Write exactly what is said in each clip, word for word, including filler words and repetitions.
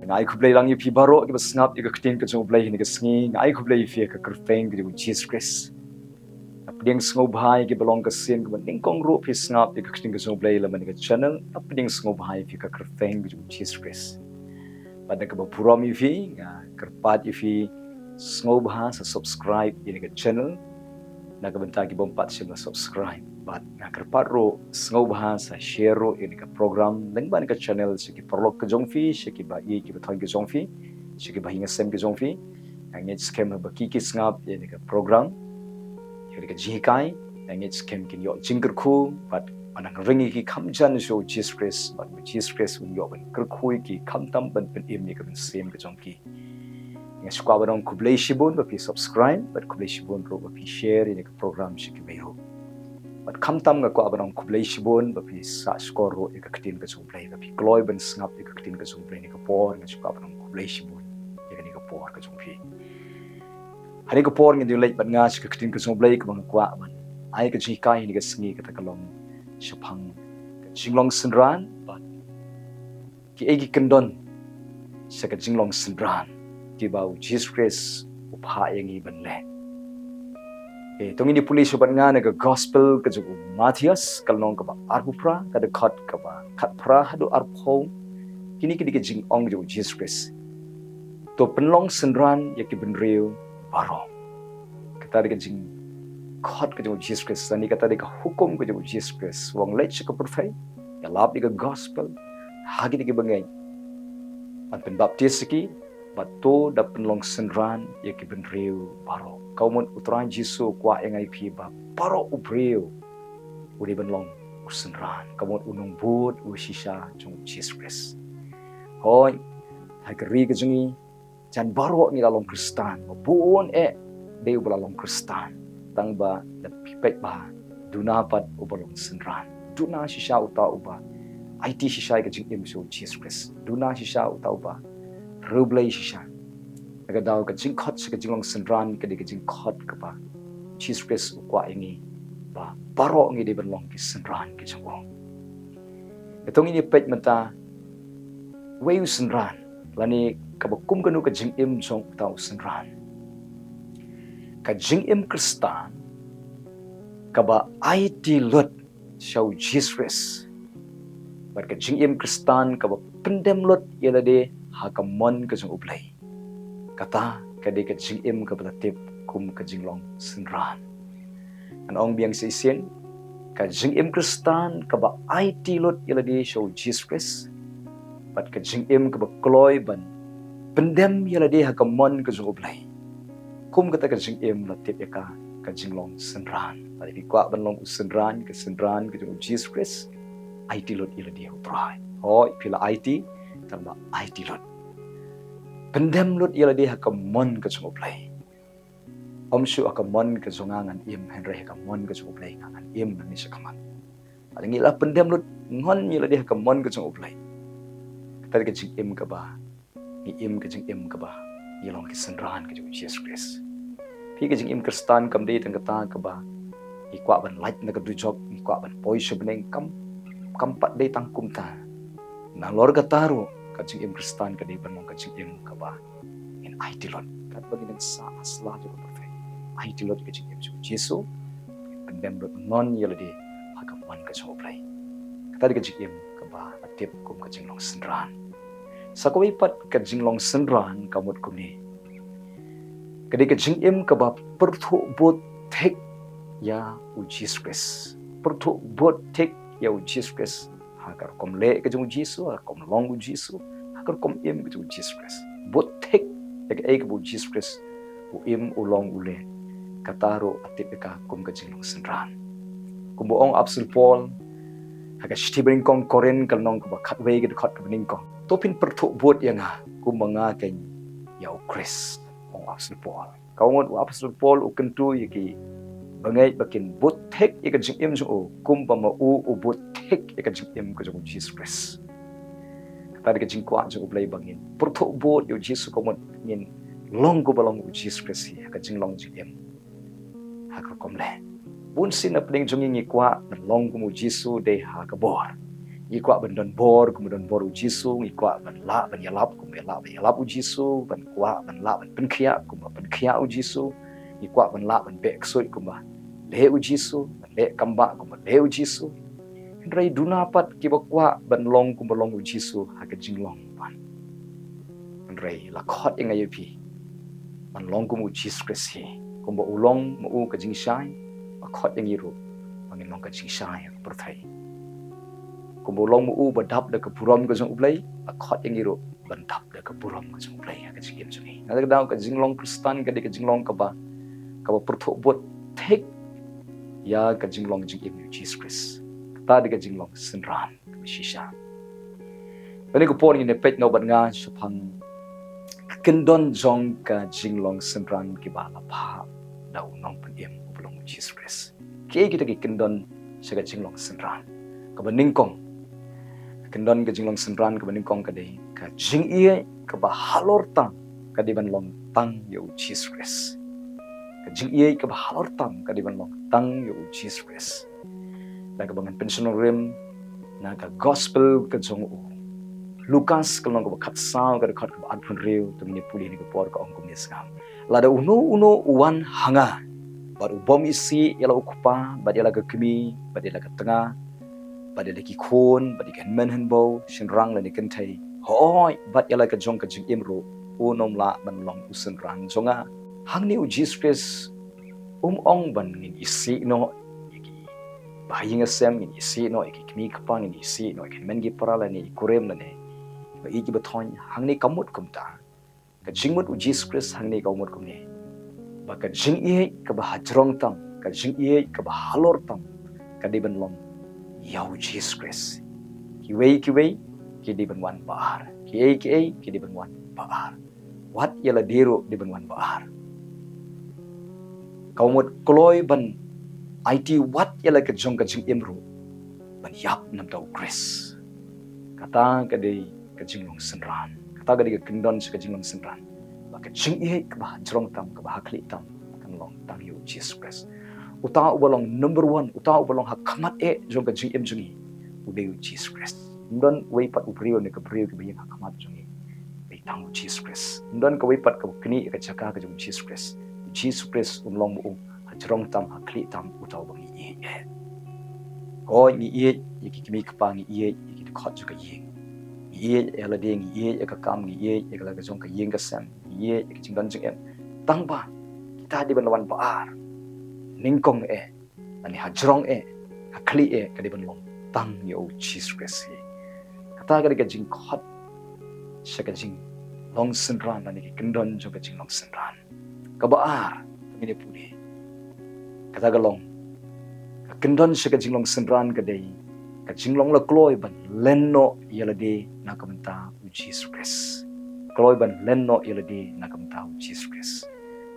Nga ai khublei lang ïa phi baroh kiba sngap ïa ka ktien ka jong U Blei ha kane ka sngi. Nga ai khublei ïa phi ha ka kyrteng ka jong U Jisu Khrist. Nga pdiang sngewbha ïa kiba long ka sien kaba nyngkong ruh phi sngap ïa ka ktien ka jong U Blei lyngba kane ka channel. Nga pdiang sngewbha ïa phi ha ka kyrteng ka jong U Jisu Khrist. Bad na kaba burom ïa phi, nga kyrpad ïa phi sngewbha sa subscribe ïa kane ka channel. Na ka bynta kiba ym pat shym la subscribe, bad nga kyrpad ruh sngewbha sa share ruh ïa kane ka program lyngba kane ka channel sha ki paralok ka jong phi, sha kiba ïeit kiba thoiñ ka jong phi, sha kiba ïing sem ka jong phi. Nga ngeit skhem ba ki ki sngap ïa kane ka program, ïa kane ka jinghikai, nga ngeit skhem kin ïoh jingkyrkhu bad ban nang ring ïa ki kham jan sha U Jisu Khrist, bad U Jisu Khrist un ïoh ban kyrkhu ïa ki khamtam ban pynim ïa ka mynsiem ka jong ki. Nga shu kwah ban ong khublei shibun ba phi subscribe, bad khublei shibun ruh ba phi share ïa kane ka program sha kiwei ruh. Bad khamtam nga kwah ban ong khublei shibun ba phi sah shkor ruh ïa ka ktien ka jong U Blei, ba phi kloi ban sngap ïa ka ktien ka jong U Blei ha kane ka por. Nga shu kwah ban ong khublei shibun ïa kane ka por ka jong phi. Ha kane ka por ngin ïa leit bad nga sha ka ktien ka jong U Blei kaba nga kwah ban ai ka jinghikai ha kane ka sngi, kata ka long shaphang ka jinglong synran bad kiei ki kyndon sha ka jinglong synran kiba U Jisu Khrist u phah ïa ngi ban leh. Eh, to ngin ïa pule shuh bad nga na ka gospel ka jong u Mathaios, ka lynnong kaba arphew phra, ka dkhot kaba khatphra haduh arphew. Kine ki dei ki jingong jong U Jisu Khrist. To pynlong synran ïa ki bynriew baroh. Kata dei ka jingkhot ka jong U Jisu Khrist, lane kata dei ka hukum ka jong U Jisu Khrist. U ong leit sha ka pyrthei, ïalap ïa ka gospel ha kine ki bangeit, ban pynbaptis ïa ki, bad to da pynlong synran ïa ki bynriew baroh. Ka mut U Trai Jisu u kwah ïa nga ïa phi ba baroh u briew u dei ban long u synran, ka mut u nongbud u shisha jong U Jisu Khrist. Hooid, ha ka ri ka jong ngi, jan baroh ngi la long Khristan, bun eh dei uba la long Khristan, tang ba lada phi peit bha, duna pat uba long synran. Duna shisha uta uba aiti shisha ïa ka jingim sha U Jisu Khrist. Duna shisha uta uba riewblei shisha. Na ka daw ka jingkhot sha ka jinglong synran ka dei ka jingkhot kaba U Jisu Khrist u kwah ïa ngi ba baroh ngi dei ban long ki synran ki jong u. Te to ngin ïa peit mynta uwei u synran, lane kaba kum kano ka jingim jong uta u synran. Ka jingim Khristan kaba aiti lut sha U Jisu Khrist, bad ka jingim Khristan kaba pyndem lut ïa lade ha ka mon ka jong U Blei. Kata ka dei ka jingim kaba la tip kum ka jinglong synran. Ngan ong biang shisien, ka jingim Khristan kaba aiti lut ïa lade sha U Jisu Khrist, bad ka jingim kaba kloi ban pyndem ïa lade ha ka mon ka jong U Blei, kum kata ka jingim la tip ïa ka ka jinglong synran. Lada phi kwah ban long u synran, ka synran ka jong U Jisu Khrist, aiti lut ïa lade ha U Trai. Hooid, phi la aiti, tang ba aiti lut. Pyndem lut ïa lade ha ka mon ka jong U Blei. Ym shuh ha ka mon ka jong nga ngan im, hynrei ha ka mon ka jong U Blei nga ngan im nangne shakhmat. Lada ngi la pyndem lut ngon ïa lade ha ka mon ka jong U Blei, kata dei ka jingim kaba ngi im, ka jingim kaba ngi long ki synran ka jong U Jisu Khrist. Phi, ka jingim Khristan kam dei tang kata kaba ngi kwah ban lait na ka dujok, ngi kwah ban poi sha bneng, kam, kam pat dei tang kumta. Nalor kata ruh ka jingim Khristan ka dei ban long ka jingim kaba ngin aiti lut. Katba ngin nang sah ha sla jong ka pyrthei, aiti lut ka jingim jong U Jisu, pyndem lut ngon ïa lade ha ka mon ka jong U Blei. Kata dei ka jingim kaba la tip kum ka jinglong synran. Sa kawei pat ka jinglong synran ka mut kumne. Ka dei ka jingim kaba pyrthuh bud thik ïa U Jisu Khrist. Pyrthuh bud thik ïa U Jisu Khrist. Ha ka rukom leh ka jong U Jisu, ha ka rukom long U Jisu, ha ka rukom im ka jong U Jisu Khrist. Bud thik ïa kaei kaba U Jisu Khrist u im, u long, u leh. Kata ruh la tip ïa ka kum ka jinglong synran. Kumba ong u Apostol Paul ha ka shithi banyngkong Korinth, ka lynnong kaba khatwei, ka dkhot kaba nyngkong. To phin pyrthuh bud ïa nga kumba nga keiñ ïa U Khrist, ong u Apostol Paul. Ka mut u Apostol Paul u kyntu ïa ki bangeit ba kin bud thik ïa ka jingim jong u kumba ma u u bud thik ïa ka jingim ka jong U Jisu Khrist. Kata dei ka jingkwah jong U Blei ba ngin pyrthuh bud ïa U Jisu, ka mut ngin long kumba long U Jisu Khrist hi ha ka jinglong jingim, ha ka rukom leh. Bunsien na pdeng jong ngi ngi kwah ban long kum U Jisu dei ha ka bor. Ngi kwah ban don bor kumba don bor u Jisu, ngi kwah ban lah ban ïalap kumba lah ban ïalap u Jisu, ban kwah ban lah ban pynkhiah kumba pynkhiah u Jisu, ngi kwah ban lah ban beh ksuid kumba leh u Jisu, ban leh kam bah kumba leh u Jisu. Hynrei duna pat kiba kwah ban long kumba long u Jisu ha ka jinglong pat. Hynrei la khot ïa nga ïa phi ban long kum u Jisu Khrist hi. Kumba u long ma u ka jingshai, la khot ïa ngi ruh ba ngin long ka jingshai ha ka pyrthei. Kumba u long ma u ba dap da ka burom ka jong u Blei, la khot ïa ngi ruh ban dap da ka burom ka jong u Blei ha ka jingim jong ngi. Nga da ka daw ka jinglong Khristan ka dei ka jinglong kaba, kaba pyrthuh bud thik ïa ka jinglong jingim u Jisu Khrist. Kata dei ka jinglong synran kaba shisha. Kane ka por ngin ïa peit noh bad nga shaphang ka kyndon jong ka jinglong synran kiba la phah da u nongpynim uba long u Jisu Khrist. Kiei kita ki kyndon sha ka jinglong synran? Kaba nyngkong, ka kyndon ka jinglong synran kaba nyngkong ka dei ka jingïeit kaba halor tam ka dei ban long tang ïa u Jisu Khrist. Ka jingïeit kaba halor tam ka dei ban long tang ïa u Jisu Khrist. Da kaba ngan pynshong nongrim na ka gospel ka jong u Lukas ka lynnong kaba khatsaw ka dkhot kaba arphew hynriew, to ngin ïa pule ha kane ka por, ka ong kumne sngap: Lada uno uno u wan ha nga bad u bym isih ïa la u kpa bad ïa la ka kmie bad ïa la ka tnga bad ïa la ki khun bad ïa ki hynmen hynbew, shynrang lane kynthei, hooid bad ïa la ka jong ka jingim ruh, un ym lah ban long u synran jong nga. Hangne u Jisu Khrist um ong ban ngin isih noh ïa ki bahaïing hasem, ngin isih noh ïa ki kmie kpa, ngin isih noh ïa ki hynmen ki para lane i kurim lane ba ïeit ki ba thoiñ. Hangne kam mut kumta. Ka jingmut u Jisu Khrist hangne ka mut kumne, ba ka jingïeit kaba hajrong tam, ka jingïeit kaba halor tam ka dei ban long ïa u Jisu Khrist. Kiwei kiwei ki dei ban wan ba ar, kiei kiei ki dei ban wan ba ar. Wat ïa lade ruh dei ban wan ba ar. Ka mut kloi ban aiti wat ïa la ka jong ka jingim ruh ban ïap na bynta u Khrist. Kata ka dei ka jinglong synran. Kata ka dei ka kyndon sha ka jinglong synran. Ba ka jingïeit kaba hajrong tam, kaba hakhlieh tam kan long tang ïa u Jisu Khrist. Uta uba long number one, uta uba long ha khmat eh jong ka jingim jong ngi, u dei u Jisu Khrist. Ym don uwei pat u briew ne ka briew kiba ïeng ha khmat jong ngi, dei tang u Jisu Khrist. Ym don kawei pat kaba knieh ïa ka jaka ka jong u Jisu Khrist. U Jisu Khrist un long ma u hajrong tam, hakhlieh tam, uta uba ngi ïeit eh. Ko ngi ïeit ïa ki kmie kpa, ngi ïeit ïa ki dkhot jong ka ïing, ngi ïeit ïa lade, ngi ïeit ïa ka kam, ngi ïeit ïa la ka jong ka ïing ka sem, ngi ïeit ïa ka jingdon jingem. Tang ba kita dei ban wan ba ar. Nyngkong eh lane hajrong eh, hakhlieh eh ka dei ban long tang ïa u Jisu Khrist hi. Kata ka dei ka jingkhot sha ka jinglong synran lane ka kyndon jong ka jinglong synran. Kaba ar, ngin ïa pule, kata ka long, ka kyndon sha ka jinglong synran ka dei ka jinglong la kloi ban len noh ïa lade na ka bynta u Jisu Khrist. Kloi ban len noh ïa lade na ka bynta u Jisu Khrist.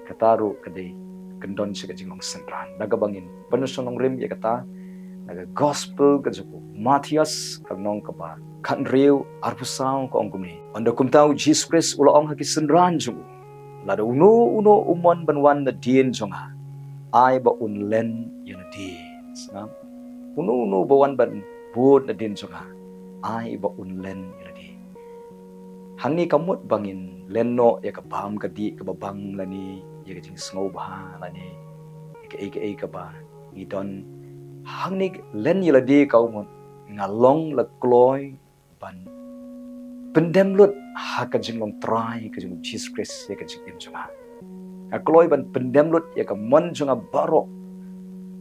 Kata ruh ka dei ka kyndon sha ka jinglong synran. Da kaba ngin pynshong nongrim ïa kata na ka gospel ka jong u Mathaios ka lynnong kaba khathynriew, arphew saw, ka ong kumne: Ynda kumta u Jisu Khrist u la ong ha ki synran jong u: Lada uno uno u mon ban wan nadien jong nga, ai ba un len ïa lade. Sngap. Uno uno ba wan ban bud nadien jong nga, ai ba un len ïa lade. Hangne kam mut ba ngin len noh ïa ka bam ka dih kaba bang lane ïa ka jingsngewbha lane ïa kaei kaei kaba ngi don. Hangne len ïa lade ka mut nga long la kloi ban pyndem lut ha ka jinglong trai ka jong u Jisu Khrist ïa ka jingim jong nga. Nga kloi ban pyndem lut ïa ka mon jong nga baroh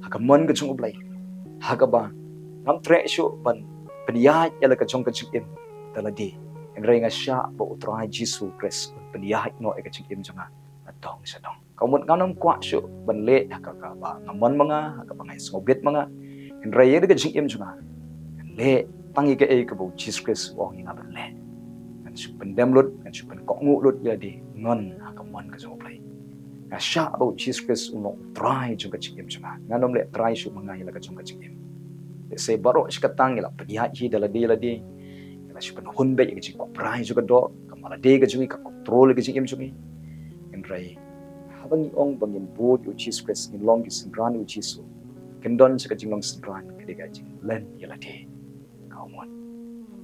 ha ka mon ka jong u Blei, ha kaba ngam treh shuh ban pynïaid ïa la ka jong ka jingim da lade. Hynrei nga shah ba u Trai Jisu Khrist un pynïaid noh ïa ka jingim jong nga na dong sha dong. Ka mut ngam kwah shuh ban leh ha ka, kaba nga mon ma nga, ha kaba nga ïasngewbit ma nga. Hynrei ïa ka jingim jong nga, ngan leh tang ïa kaei kaba u Jisu Khrist u ong ïa nga ban leh. Ngan shu pyndem lut, ngan shu pynkohnguh lut ïa lade, ngan ha ka mon ka jong u Blei. Nga shah ba u Jisu Khrist un long u Trai jong ka jingim jong nga. Ngan ym leh trai shuh ma nga ïa la ka jong ka jingim. Lehse baroh shi katta ngi la pynïaid hi da lade lade. Ngi la shu pynhun beit ïa ka jingkupbrai jong ka doh, ka ma lade ka jong ngi ka kontrol ïa ka jingim jong ngi. Hynrei haba ngi ong ba ngin bud ïa u Jisu Khrist, ngin long ki synran u Jisu, kyndon sha ka jinglong synran ka dei ka jinglen ïa lade. Ka Mon.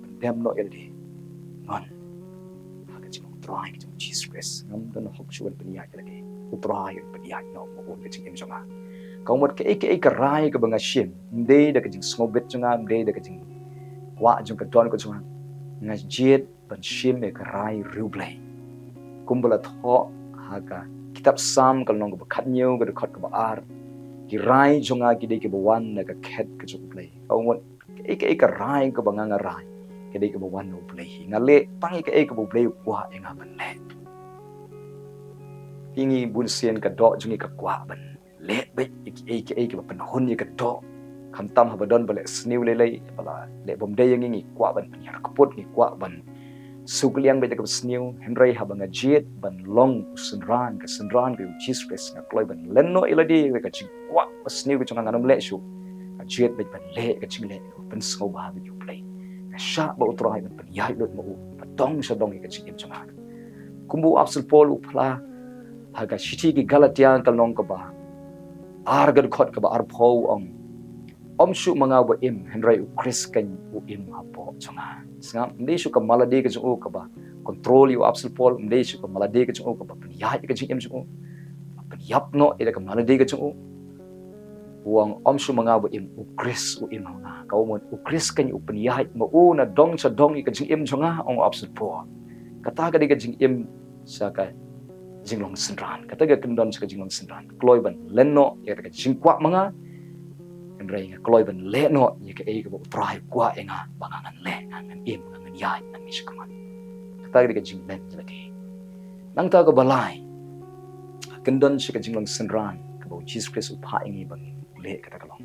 Pyndem noh ïa lade. Ngan. Ha ka jingong U Trai ka jong U Jisu Khrist. Ngam don hok shuh ban pynïaid ïa lade. U Trai un pynïaid noh ma u ka jingim jong nga. Ka mut kaei kaei ka rai kaba nga shim. Ym dei da ka jingsngewbit jong nga, ym dei da ka jingkwah jong ka dohnud ka jong nga. Nga jied ban shim ïa ka rai riewblei. Kumba la thoh ha ka kitab Salm ka lynnong kaba khathynñiew ka dkhot kaba ar. Ki rai jong nga ki dei kiba wan na ka khet ka jong U Blei. Ka mut kaei kaei ka rai kaba nga nga rai, ka dei kaba wan na U Blei hi. Nga leh tang ïa kaei kaba U Blei u kwah ïa nga ban leh. Phi, ngi bun sien ka doh jong ngi ka kwah ban leh beit ïa kaei kaei kaba pynhun ïa ka doh. Khamtam haba don ba leh sniew lei lei, ba la leh bym dei ïa ngi, ngi kwah ban pynïar kput, ngi kwah ban suk liang beit ïa kaba sniew. Hynrei haba nga jied ban long u synran, ka synran ka jong U Jisu Khrist, nga kloi ban len noh ïa lade ïa ka jingkwah ba sniew ka jong nga, ngan ym leh shuh. Nga jied beit ban leh ka jingleh kaba pynsngewbha bad ïa U Blei. Nga shah ba U Trai un pynïaid lut ma u, ba dong sha dong ïa ka jingim jong nga. Kumba u Apostol Paul u phla ha ka shithi ki Galatia ka lynnong kaba ar ka dkhot kaba arphew u ong, ym shuh ma nga uba im, hynrei U Khrist keiñ u im hapoh jong nga. Sngap, ym dei shuh ka malade ka jong u kaba control ïa u Apostol Paul, ym dei shuh ka malade ka jong u kaba pynïaid ïa ka jingim jong u, ba pynïap noh ïa ka malade ka jong u. U ong, ym shuh ma nga uba im, U Khrist u im ha nga. Ka mut U Khrist keiñ u pynïaid ma u na dong sha dong ïa ka jingim jong nga, ong u Apostol Paul. Kata ka dei ka jingim sha ka jinglong synran. Kata ka kyndon sha ka jinglong synran. Kloi ban len noh ïa ka jingkwah ma nga. Hynrei nga kloi ban leh noh ïa kaei kaba U Trai u kwah ïa nga ba nga ngan leh, nga ngan im, nga ngan ïaid nangne shakhmat. Kata ka dei ka jinglen jong lade. Nangta kaba lai, kyndon sha ka jinglong synran kaba U Jisu Khrist u phah ïa ngi ba ngin leh, kata ka long,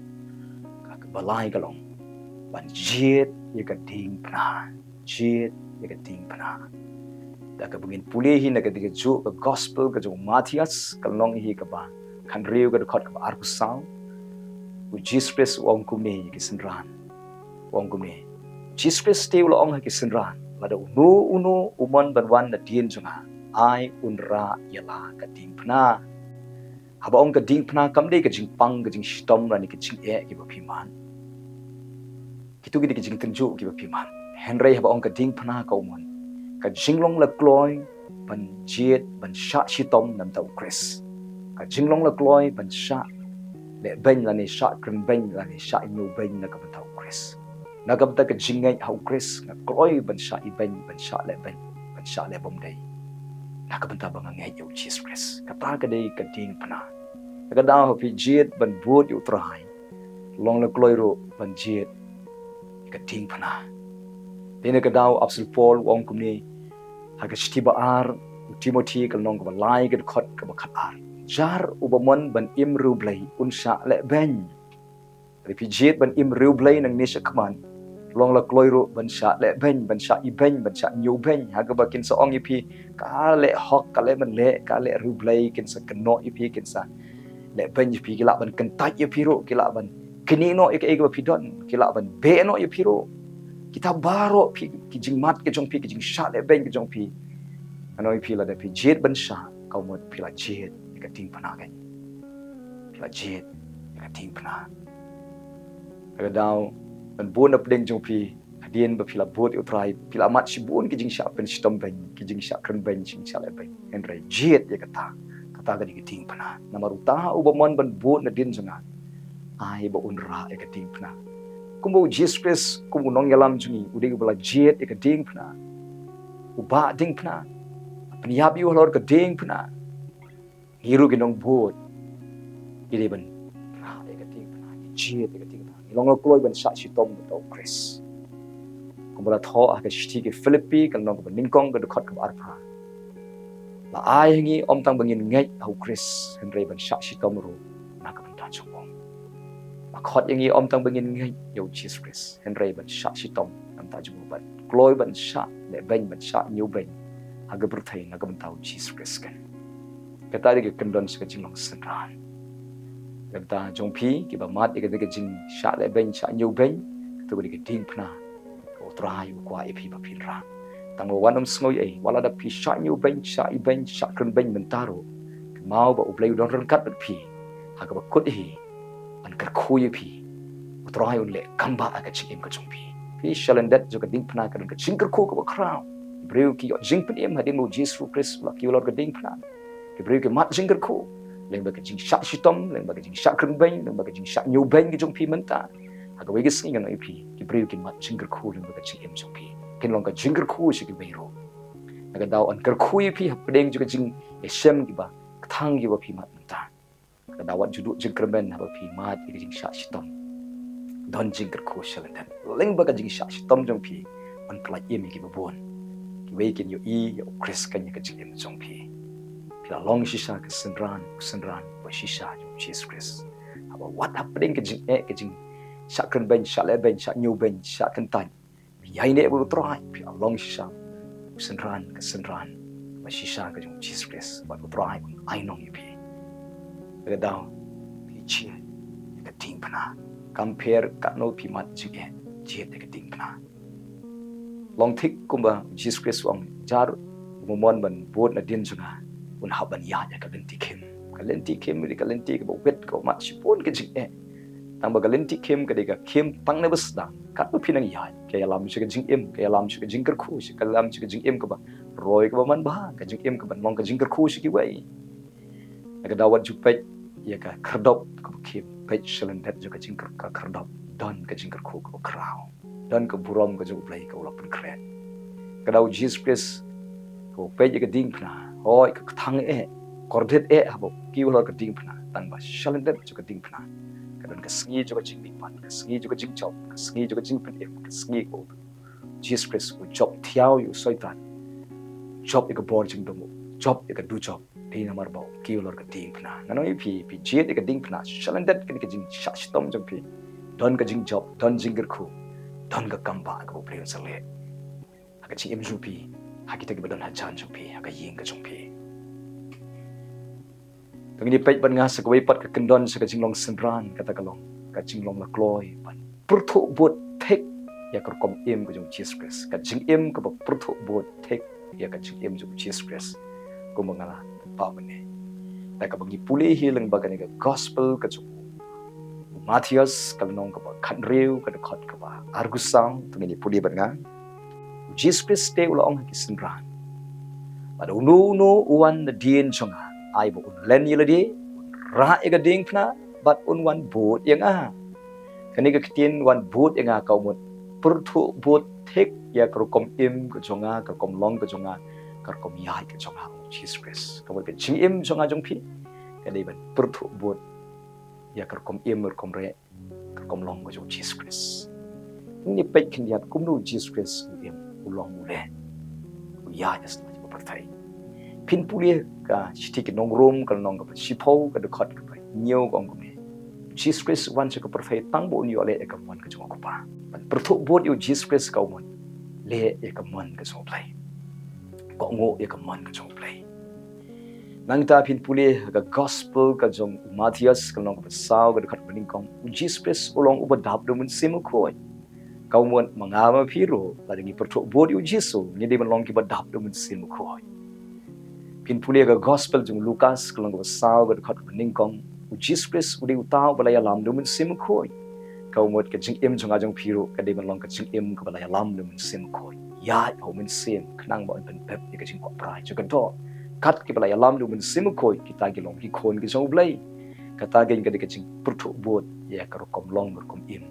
kaba lai ka long ban jied ïa ka diengphna. Jied ïa ka diengphna. Da kaba ngin pule hi na ka dei kajuh ka gospel ka jong u Mathaios, ka lynnong hi kaba khathynriew ka dkhot kaba arphew saw. U Jisu Khrist u ong kumne ïa ki synran. U ong kumne. U Jisu Khrist te u la ong ha ki synran, lada uno uno u mon ban wan nadien jong nga, ai un rah ïa la ka diengphna. Haba ong ka diengphna kam dei ka jingpang, ka jingshitom lane ka jingeh kiba phi mad. Kito ki dei ki jingtynjuh kiba phi mad. Hynrei haba ong ka diengphna ka mut ka jinglong la kloi ban jied, ban shah shitom na bynta U Khrist. Ka jinglong la kloi ban shah lehbeiñ lane shah krenbeiñ lane shah ñiewbeiñ na ka bynta U Khrist. Na ka bynta ka jingngeit ha U Khrist nga kloi ban shah ibeiñ, ban shah lehbeiñ, ban shah leh bymdei na ka bynta ba nga ngeit ïa U Jisu Khrist. Kata ka dei ka diengphna. Na ka daw haba phi jied ban bud ïa U Trai, long la kloi ruh ban jied ïa ka diengphna. Te na ka daw u Apostol Paul u ong kumne ha ka shithi ba ar u Timothi, ka lynnong kaba lai, ka dkhot kaba khatar. Jar uba mon ban im riewblei un shah lehbeiñ. Haba phi jied ban im riewblei nangne shakhmat, long la kloi ruh ban shah lehbeiñ, ban shah ibeiñ, ban shah ñiewbeiñ. Ha kaba kin sa ong ïa phi, ka leh hok, ka leh mynleh, ka leh riewblei, kin sa kynnoh ïa phi, kin sa lehbeiñ ïa phi, ki lah ban kyntait ïa phi ruh, ki lah ban knieh noh ïa kaei kaba phi don, ki lah ban beh noh ïa phi ruh. Kita baroh phi, ki jingmad ka jong phi, ki jingshah lehbeiñ ka jong phi, ngan ong ïa phi, lada phi jied ban shah, ka mut phi la jied ïa ka diengphna keiñ. Phi la jied ïa ka diengphna. Na ka daw ban bun na pdeng jong phi, hadien ba phi la bud ïa U Trai, phi la mad shibun ki jingshah pynshitom beiñ, ki jingshah krenbeiñ, jingshah lehbeiñ. Hynrei jied ïa kata, kata ka dei ka diengphna. Namar uta uba mon ban bud nadien jong nga, ai ba un rah ïa ka diengphna. Kumba U Jisu Khrist kum u nongïalam jong ngi, u dei uba la jied ïa ka diengphna. U bah diengphna, pynïap ïa u halor ka diengphna. Ngi ruh ki nongbud ngi dei ban rah ïa ka diengphna, ngi jied ïa ka diengphna, ngi long la kloi ban shah shitom na bynta U Khrist. Kumba la thoh ha ka shithi ki Philippi, ka lynnong kaba nyngkong, ka dkhot kaba arphew. La ai ha ngi ym tang ba ngin ngeit ha U Khrist, hynrei ban shah shitom ruh na ka bynta jong u. La khot ïa ngi ym tang ba ngin ngeit ïa U Jisu Khrist, hynrei ban shah shitom na ka bynta jong u, ban kloi ban shah lehbeiñ, ban shah ñiewbeiñ ha ka pyrthei na ka bynta U Jisu Khrist keiñ. Kata dei ka kyndon sha ka jinglong synran. Ka bynta jong phi kiba mad ïa ka dei ka jingshah lehbeiñ, shah ñiewbeiñ, kato ka dei ka diengphna kaba U Trai u kwah ïa phi ba phin rah. Tang ba wat nym sngew ei ei, wat la da phi shah ñiewbeiñ, shah ibeiñ, shah krenbeiñ mynta ruh, kynmaw ba U Blei u don ryngkat bad phi. Ha kaba kut hi ban kyrkhu ïa phi, U Trai un leh kam ba ha ka jingim ka jong phi. Phi shalyndet jong ka diengphna ka don ka jingkyrkhu kaba khraw. Ki briew ki ïoh jingpynim hadien ba u Jisu Khrist u la kiew halor ka diengphna. Ki briew ki mad jingkyrkhu lyngba ka jingshah shitom, lyngba ka jingshah kren beiñ, lyngba ka jingshah ñiew beiñ ka jong phi mynta. Ha kawei ka sngi ngan ong ïa phi, ki briew ki mad jingkyrkhu lyngba ka jingim jong phi. Kin long ka jingkyrkhu sha kiwei ruh. Na ka daw yn kyrkhu ïa phi hapdeng jong ka jingïashem kiba kthang kiba phi mad mynta. Ka daw wat ju duh jingkyrmen haba phi mad ïa ka jingshah shitom. Don jingkyrkhu shalyndet. Lyngba ka jingshah shitom jong phi, yn pyllait im ïa kiba bun. Kiwei kin ïohi ïa u Khrist keiñ ha ka jingim jong phi. Phi la long shisha ka synran, u synran ba shisha jong u Jisu Khrist. Haba wat hapdeng ka jingeh, ka jingshah kren beiñ, shah leh beiñ, shah ñiew beiñ, shah kyntait, phi ïaineh bad u Trai, phi la long shisha u synran, ka synran ba shisha ka jong u Jisu Khrist, bad u Trai un ai nong ïa phi. Ka daw phi jied ïa ka diengphna. Kam pher katno phi mad jingeh, jied ïa ka diengphna. Long thik kumba u Jisu Khrist u ong, jar u mon ban bud nadien jong nga, un hap ban ïaid ïa ka lynti khim. Ka lynti khim, ka lynti kaba wit, kaba mad shibun ka jingeh. Tang ba ka lynti khim ka dei ka khim tang na ba sdang. Katba phi nang ïaid, ka ïalam sha ka jingim, ka ïalam sha ka jingkyrkhu, ka ïalam sha ka jingim kaba roi, kaba manbha, ka jingim kaban long ka jingkyrkhu sha kiwei. Na ka daw wat ju peit ïa ka khyrdop kaba khim, peit shalyndet jong ka jingkyr-, ka khyrdop. Don ka jingkyrkhu kaba khraw. Don ka burom ka jong u Blei kaba la pynkhreh. Ka daw u Jisu Khrist, kaba peit ïa ka diengphna, hooid ka kthang eh, kordit eh haba u kiew halor ka diengphna, tang ba shalyndet jong ka diengphna ka don ka sngi jong ka jingmihpat, ka sngi jong ka jingjop, ka sngi jong ka jingpynim, ka sngi kaba u Jisu Khrist u jop thiaw ïa u Soitan, jop ïa ka bor jingdum, jop ïa ka dujok. Dei namar ba u kiew halor ka diengphna. Ngan ong ïa phi, phi jied ïa ka diengphna, shalyndet ka dei ka jingshah shitom jong phi. Don ka jingjop, don jingkyrkhu, don ka kam ba kaba u Blei un sa leh ha ka jingim jong phi, ha kita kiba don hajan jong phi, ha ka ïing ka jong phi. To ngin ïa peit bad nga sa kawei pat ka kyndon sha ka jinglong synran, kata ka long ka jinglong la kloi ban pyrthuh bud thik ïa ka rukom im ka jong u Jisu Khrist. Ka jingim kaba pyrthuh bud thik ïa ka jingim jong u Jisu Khrist. Kumba nga la pynpaw mynne, da kaba ngi pule hi lyngba kane ka gospel ka jong u Mathaios, ka lynnong kaba khathynriew, ka dkhot kaba arphew saw, to ngin ïa pule bad nga. U Jisu Khrist te u la ong ha ki synran, lada uno uno u wan nadien jong nga, ai ba un len ïa lade, un rah ïa ka diengphna, bad un wan bud ïa nga. Kane ka ktien wan bud ïa nga ka mut pyrthuh bud thik ïa ka rukom im ka jong nga, ka rukom long ka jong nga, ka rukom ïaid ka jong nga, u Jisu Khrist. Ka mut ka jingim jong nga jong phi ka dei ban pyrthuh bud ïa ka rukom im, rukom reh, ka rukom long ka jong u Jisu Khrist. Ngin ïa peit khyndiat kumno u Jisu Khrist u im, u long, u leh, u ïaid ha sla jong ka pyrthei. Phin pule ka shithi ki nong Rom, ka lynnong kaba shiphew, ka dkhot kaba hynñiew, ka ong kumne: U Jisu Khrist u wan sha ka pyrthei tang ba un ïoh leh ïa ka mon ka jong u Kpa. Ban pyrthuh bud ïa u Jisu Khrist ka mut leh ïa ka mon ka jong u Blei, kohnguh ïa ka mon ka jong u Blei. Nangta phin pule ha ka gospel ka jong u Mathaios, ka lynnong kaba saw, ka dkhot kaba nyngkong, u Jisu Khrist u long uba dap da u Mynsiem Bakhuid. Ka mut ma nga ma phi ruh, lada ngi pyrthuh bud ïa u Jisu, ngi dei ban long kiba dap da u Mynsiem Bakhuid. Phin pule ha ka gospel jong u Lukas, ka lynnong kaba saw, ka dkhot kaba nyngkong, u Jisu Khrist u dei uta uba la ïalam da u Mynsiem Bakhuid. Ka mut ka jingim jong nga jong phi ruh ka dei ban long ka jingim kaba la ïalam da u Mynsiem Bakhuid. Ïaid ha u Mynsiem khnang ba un pynbeit ïa ka jingkwah brai jong ka doh. Kat kiba la ïalam da u Mynsiem Bakhuid, kita ki long ki khun ki jong u Blei. Kata ka dei ka jingpyrthuh bud ïa ka rukom long, ka rukom im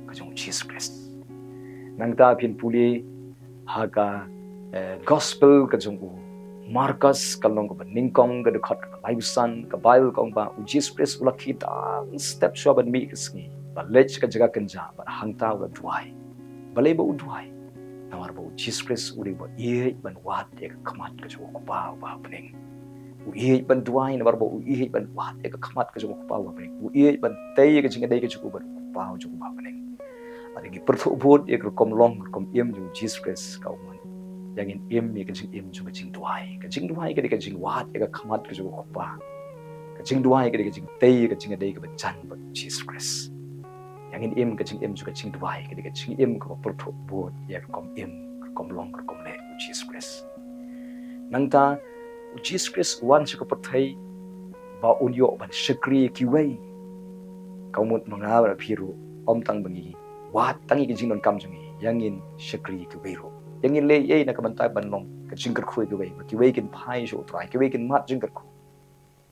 ka jong u Jisu Khrist. Nangta phin pule ha ka, eh, gospel ka jong u Markos, ka lynnong kaba nyngkong, ka dkhot kaba laiphew san, ka Baibl ka ong ba u Jisu Khrist u la khie tang step shuwa ban mih ka sngi, ba leit sha ka jaka kynjah, bad hangta u la duwai. Balei ba u duwai? Namar ba u Jisu Khrist u dei uba ïeit ban wad ïa ka khmat ka jong u Kpa uba ha bneng. U ïeit ban duwai namar ba u ïeit ban wad ïa ka khmat ka jong u Kpa uba ha bneng. U ïeit ban tei ïa ka jingïadei ka jong u bad u Kpa u jong u uba ha bneng. Lada ngi pyrthuh bud ïa ka rukom long, ka rukom im jong u Jisu Khrist, ka mut ïa ngin im ïa ka jingim jong ka jingduwai. Ka jingduwai ka dei ka jingwad ïa ka khmat ka jong u Kpa. Ka jingduwai ka dei ka jingtei ïa ka jingïadei kaba jan bad u Jisu Khrist. Ïa ngin im ka jingim jong ka jingduwai ka dei ka jingim kaba pyrthuh bud ïa ka rukom im, ka rukom long, ka rukom leh u Jisu Khrist. Nangta u Jisu Khrist u wan sha ka pyrthei ba un ïoh ban shakri ïa kiwei. Ka mut ma nga bad ma phi ruh, ym tang ba ngi Wat tang ïa ki jingdonkam jong ngi, ïa ngin shakri ïa kiwei ruh. Ïa ngin leh ei na ka bynta ban long ka jingkyrkhu ïa kiwei, ba kiwei kin phai sha U Trai, kiwei kin mad jingkyrkhu.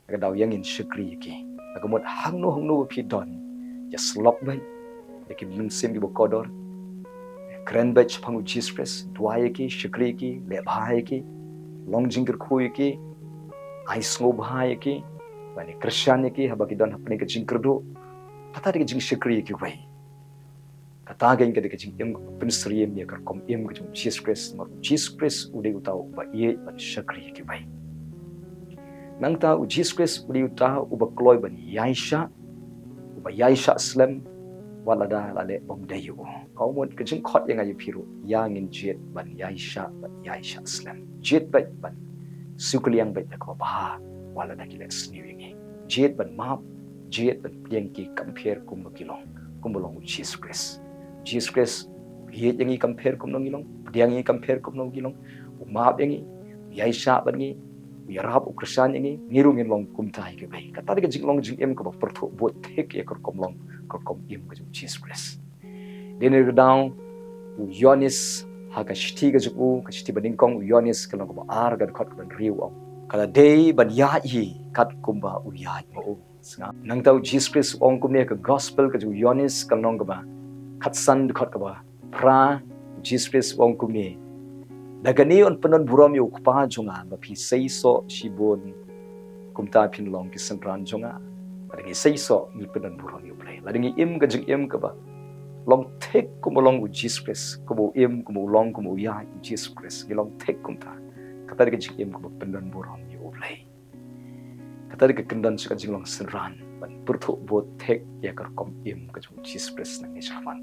Na ka daw ïa ngin shakri ïa ki. Na ka mut hangno hangno ba phi don, ïasyllok beit ïa ki mynsiem kiba kordor. Kren beit shaphang U Jisu Khrist, duwai ïa ki, shakri ïa ki, leh bha ïa ki, long jingkyrkhu ïa ki, ai sngewbha ïa ki, ban ïa kyrshan ïa ki haba ki don hapdeng ka jingkyrduh. Kata dei ka jingshakri ïa kiwei. Kata kein ka dei ka jingim pynsyriem ïa ka rukom im ka jong U Jisu Khrist, namar U Jisu Khrist u dei uta uba ïeit ban shakri ïa kiwei. Nangta U Jisu Khrist u dei uta uba kloi ban ïaishah, uba ïaishah slem, wat lada la leh ym dei ïa u. Ka mut ka jingkhot ïa nga ïa phi ruh, ïa ngin jied ban ïaishah, ban ïaishah slem. Jied beit ban siew kylliang beit da kaba bha, wat lada ki leh sniew ïa ngi. Jied ban map, jied ban pdiang ki compare kumba ki long, kumba long U Jisu Khrist. U Jisu Khrist u ïeit ïa ngi compare kumno ngi long, pdiang ïa ngi compare kumno ngi long, u map ïa ngi, u ïaishah bad ngi, u ïarap, u kyrshan ïa ngi, ngi ruh ngin long kumta ïa kiwei. Kata dei ka jinglong jingim kaba pyrthuh bud thik ïa ka rukom long, ka rukom im ka jong U Jisu Khrist. Dei na kata ka daw u Ïoannis ha ka shithi ka jong u, ka shithi banyngkong u Ïoannis ka lynnong kaba ar ka dkhot kaba hynriew u ong, ka la dei ban ïaid hi kat kumba u ïaid ma u. Sngap. Nangta u Jisu Khrist u ong kumne ha ka gospel ka jong u Ïoannis ka lynnong kaba khatsan dkhot kaba phra, u Jisu Khrist u ong kumne, da kane yn pyndon burom ïa u Kpa jong nga ba phi seisoh shibun kumta phin long ki synran jong nga. Lada ngi seisoh ngi pyndon burom ïa U Blei. Lada ngi im ka jingim kaba long thik kumba long u Jisu Khrist, kumba u im, kumba u long, kumba u ïaid u Jisu Khrist, ngi long thik kumta. Kata dei ka jingim kaba pyndon burom ïa U Blei. Kata dei ka kyndon sha ka jinglong synran ban pyrthuh bud thik ïa ka rukom im ka jong u Jisu Khrist nangne shakhmat.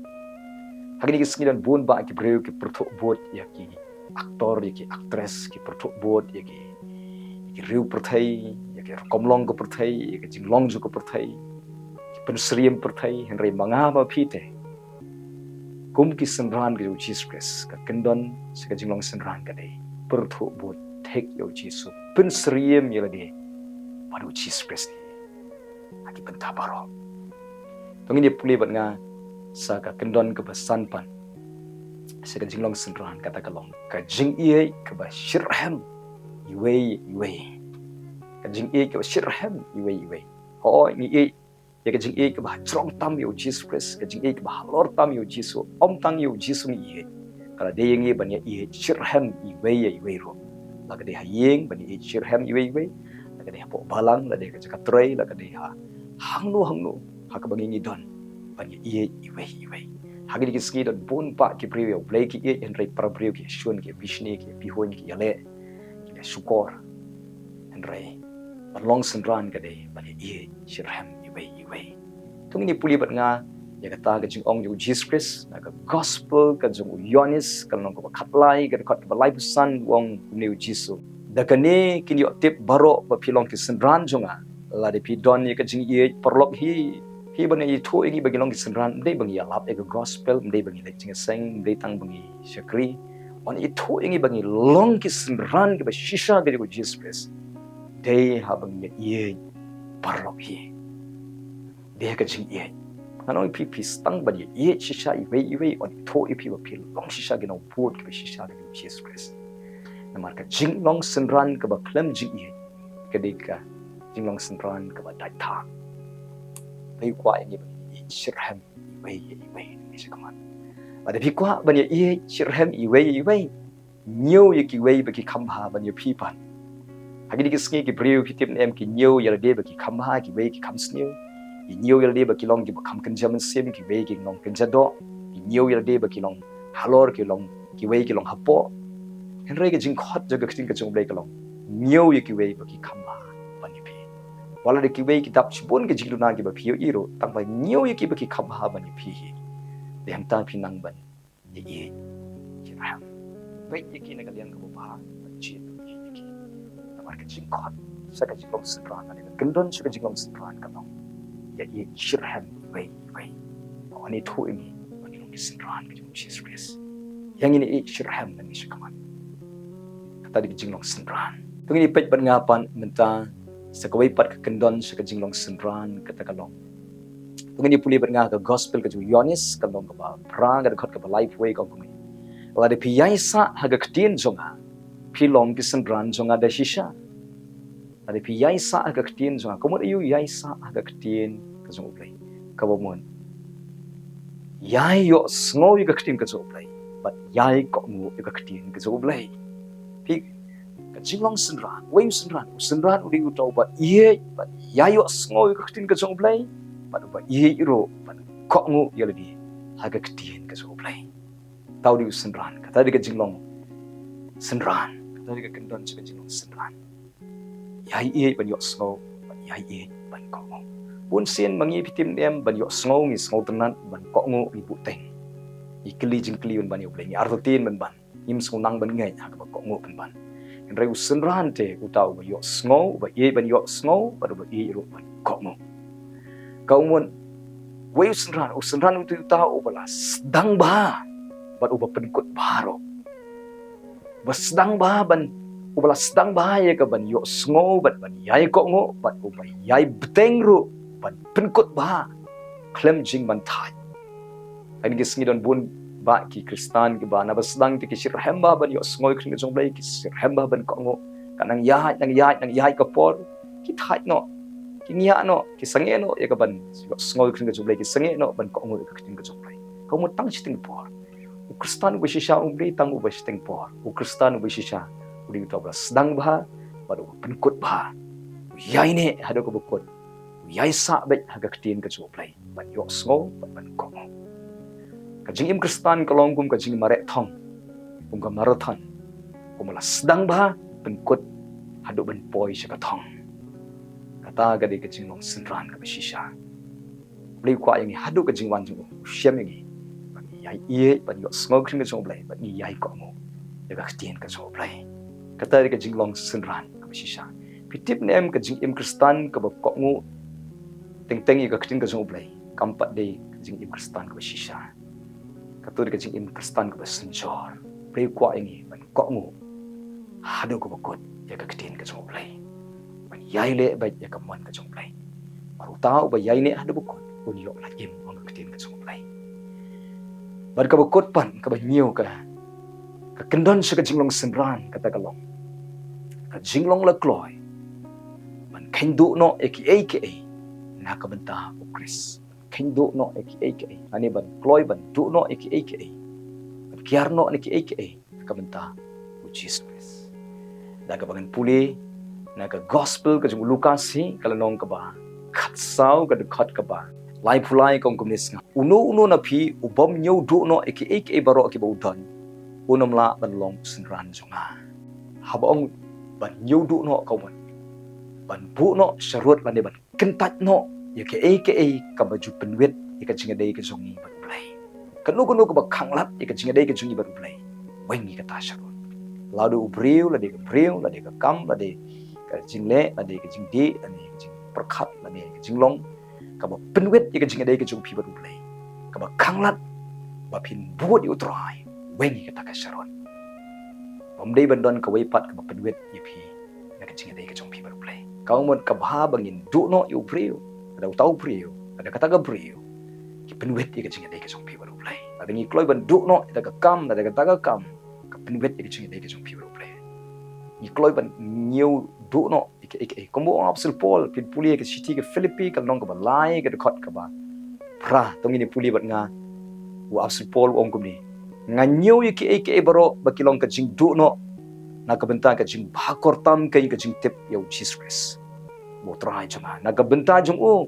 Ha kine ki sngi don bun bah ki briew ki pyrthuh bud ïa ki actor, ïa ki actress, ki pyrthuh bud ïa ki, ïa ki riew pyrthei, ïa ki rukom long ka pyrthei, ïa ka jinglong jong ka pyrthei, ki pynsyriem pyrthei, hynrei ma nga ma phi te, kum ki synran ka jong u Jisu Khrist, ka kyndon sha ka jinglong synran ka dei pyrthuh bud thik ïa u Jisu, pynsyriem ïa lade bad u Jisu Khrist ha ki bynta baroh. To ngin ïa pule bad nga sha ka kyndon kaba san pat sha ka jinglong synran, kata ka long ka jingïeit kaba shitrhem iwei iwei. Ka jingïeit kaba shitrhem iwei iwei. Hooid, ngi ïeit ïa ka jingïeit kaba ha jrong tam ïa u Jisu Khrist, ka jingïeit kaba halor tam ïa u Jisu, ym tang ïa u Jisu ngi ïeit. Ka la dei ïa ngi ban ïa ïeit shitrhem iwei ïa iwei ruh. La ka dei ha ïing ban ïa ïeit shitrhem iwei iwei. La ka dei hapoh balang, la dei ka jaka trei, la ka dei ha hangno hangno ha kaba ngi ngi don, ban ïa ïeit iwei iwei. Ha kine ki sngi don bun bah ki briew ïa U Blei ki ïeit, hynrei para briew ki ïa shun, ki ïa bishni, ki ïa bihun, ki ïa leh, ki ïa shukor. Hynrei ban long synran ka dei ban ïa ïeit shitrhem iwei iwei. To ngin ïa pule bad nga ïa kata ka jingong jong u Jisu Khrist na ka gospel ka jong u Ïoannis, ka lynnong kaba khatlai, ka dkhot kaba laiphew san, u ong kumne u Jisu: Da kane kin ïoh tip baroh ba phi long ki synran jong nga, lada phi don ïa ka jingïeit paralok hi. Phi ban ïathuh ïa ngi ba ngi long ki synran, ym dei ba ngi ïalap ïa ka gospel, ym dei ba ngi leit jingïaseng, ym dei tang ba ngi shakri. Ban ïathuh ïa ngi ba ngi long ki synran kiba shisha ka jong u Jisu Khrist, dei haba ngi ïa ïeit paralok hi. Dei ha ka jingïeit. Ngan ong ïa phi, phi sdang ban ïa ïeit shisha iwei iwei, yn ïathuh ïa phi ba phi long shisha ki nongbud kiba shisha ka jong u Jisu Khrist. Namar ka jinglong synran kaba khlem jingïeit ka dei ka jinglong synran kaba dait thah. Phi kwah ïa ngi ba ngi ïeit shitrhem iwei ïa iwei nangne shakhmat. Lada phi kwah ban ïa ïeit shitrhem iwei ïa iwei, ñiew ïa kiwei ba ki kham bha ban ïa phi pat. Ha kine ki sngi ki briew, phi tip ne em, ki ñiew ïa lade ba ki kham bha, kiwei ki kham sniew. Ki ñiew ïa lade ba ki long kiba kham kynja mynsiem, kiwei ki long kynja doh. Ki ñiew ïa lade ba ki long halor, ki long, kiwei ki long hapoh. Hynrei ka jingkhot jong ka ktien ka jong U Blei ka long: Ñiew ïa kiwei ba ki kham bha ban ïa phi. Wat lada kiwei ki dap shibun ki jingduna kiba phi ïohi ruh, tang ba ñiew ïa kiba ki kham bha ban ïa phi hi. Dei hangta phi nang ban ïa ïeit shitrhem. Peit ïa ki na ka liang kaba bha, ban jied ban ïeit ïa ki. Namar ka jingkhot sha ka jinglong synran, lane ka kyndon sha ka jinglong synran ka long ïa ïeit shitrhem iwei iwei. Ba yn ïathuh ïa ngi ba ngi long ki synran ka jong u Jisu Khrist. Ïa ngin ïa ïeit shitrhem nangne shakhmat. Kata dei ka jinglong synran. To ngin ïa peit bad nga pat mynta sa kawei pat ka kyndon sha ka jinglong synran, kata ka long Ngin ïa pule bad nga ka gospel ka jong u Ïoannis, ka lynnong kaba phra, ka dkhot kaba laiphew wei, ka ong kumne: Lada phi ïaisah ha ka ktien jong nga, phi long ki synran jong nga da shisha. Lada phi ïaisah ha ka ktien jong nga. Ka mut aïu ïaisah ha ka ktien ka jong U Blei? Kaba mut ïai ïohsngew ïa ka ktien ka jong U Blei bad ïai kohnguh ïa ka ktien ka jong U Blei. Phi, ka jinglong synran, uei u synran? U synran u dei uta uba ïeit bad ïai ïohsngew ïa ka ktien ka jong U Blei, bad uba ïeit ruh ban kohnguh ïa lade ha ka ktien ka jong U Blei. Uta u dei u synran. Kata dei ka jinglong synran. Kata dei ka kyndon jong ka jinglong synran. Ïai ïeit ban ïohsngew bad ïai ïeit ban kohnguh. Bun sien ma ngi, phi tip ne em, ban ïohsngew ngi sngewtynnat, ban kohnguh ngi buhteng. Ngi kylli jingkylli ban ban ïa U Blei, ngi artatien ban ban. Ngim sngewtynnat ban ngeit ha kaba kohnguh ban ban. Hynrei u synran te uta uba ïohsngew, uba ïeit ban ïohsngew bad uba ïeit ruh ban kohnguh. Ka ong mut, uei u synran? U synran u dei uta uba la sdang bha bad uba pynkut bha ruh. Uba sdang bha ban, uba la sdang bha ïa ka ban ïohsngew bad ban ïai kohnguh bad uba ïai bteng ruh ban pynkut bha khlem jingmynthait. Hynrei ki sngi don bun bah ki Khristan kiba naba sdang te ki shitrhem bha ban ïohsngew ïa ka ktien ka jong U Blei, ki shitrhem bha ban kohnguh. Ka nang ïaid, nang ïaid, nang ïaid ka por, ki thait noh, ki ngiah noh, ki sangeh noh ïa ka ban ïohsngew ïa ka ktien ka jong U Blei, ki sangeh noh ban kohnguh ïa ka ktien ka jong U Blei. Ka mut tang shiteng por. U Khristan uba shisha um dei tang uba shiteng por. U Khristan uba shisha u dei uta uba la sdang bha bad uba pynkut bha. U ïaineh haduh kaba kut. U ïaisah beit ha ka ktien ka jong U Blei ban ïohsngew bad ban kohnguh. Ka jingim Khristan ka long kum ka jingmareh thong, kum ka marathon, kum ba la sdang bha pynkut haduh ban poi sha ka thong. Kata ka dei ka jinglong synran kaba shisha. U Blei u kwah ïa ngi haduh ka jingwan jong u, u shem ïa ngi ba ngi ïai ïeit ban ïohsngew ïa ka ktien ka jong U Blei, ba ngi ïai kohnguh ïa ka ktien ka jong U Blei. Kata dei ka jinglong synran kaba shisha. Phi tip ne em, ka jingim Khristan kaba kohnguh teng teng ïa ka ktien ka jong U Blei kam pat dei ka jingim Khristan kaba shisha. Kato dei ka jingim Khristan kaba synshar. U Blei u kwah ïa ngi ban kohnguh haduh kaba kut ïa ka ktien ka jong U Blei, ban ïai leh beit ïa ka mon ka jong U Blei. Bad uta uba ïaineh haduh ba kut un ïoh la im, ong ka ktien ka jong U Blei. Bad kaba kut pat, kaba hynñiew ka, ka kyndon sha ka jinglong synran, kata ka long ka jinglong la kloi ban kheiñ duh noh ïa kiei kiei na ka bynta U Khrist. Kheiñ duh noh ïa kiei kiei, lane ban kloi ban duh noh ïa kiei kiei, ban kiar noh na kiei kiei na ka bynta U Jisu Khrist. Da kaba ngan pule na ka gospel ka jong u Lukas hi, ka lynnong kaba khatsaw, ka dkhot kaba laiphew lai, ka ong kumne: Sngap, uno uno na phi u bym ñiew duh noh ïa kiei kiei baroh kiba u don, un ym lah ban long u synran jong nga. Haba ong ban ñiew duh noh, ka ong ban buh noh sharud lane ban kyntait noh ïa kiei kiei kaba ju pynwit ïa ka jingïadei ka jong ngi bad U Blei. Kano kano kaba khanglad ïa ka jingïadei ka jong ngi bad U Blei, weng ïa kata sharud. Lada u briew, lada ka briew, lada ka kam, lada ka jingleh, lada ka jingdih, lada ka jingpyrkhat, lada ka jinglong kaba pynwit ïa ka jingïadei ka jong phi bad U Blei, kaba khanglad ba phin bud ïa U Trai, weng ïa kata ka sharud. Bym dei ban don kawei pat kaba pynwit ïa phi na ka jingïadei ka jong phi bad U Blei. Ka ong mut, ka bha ba ngin duh noh ïa u briew, lada uta u briew, lada kata ka briew ki pynwit ïa ka jingïadei ka jong phi bad U Blei. Lada ngi kloi ban duh noh ïa kata ka kam, lada kata ka kam ka pynwit ïa ka jingïadei ka jong phi bad U Blei. Ngi kloi ban ñiew duh noh ïa kiei kiei. Kumba ong u Apostol Paul, phin pule ka shithi ka Philippi, ka lynnong kaba lai, ka dkhot kaba phra, to ngin ïa pule bad nga. U Apostol Paul u ong kumne: Nga ñiew ïa kiei kiei baroh ba ki long ka jingduh noh na ka bynta ka jingbha kyrpang keiñ ka jingtip ïa U Jisu Khrist, U Trai jong nga. Na ka bynta jong u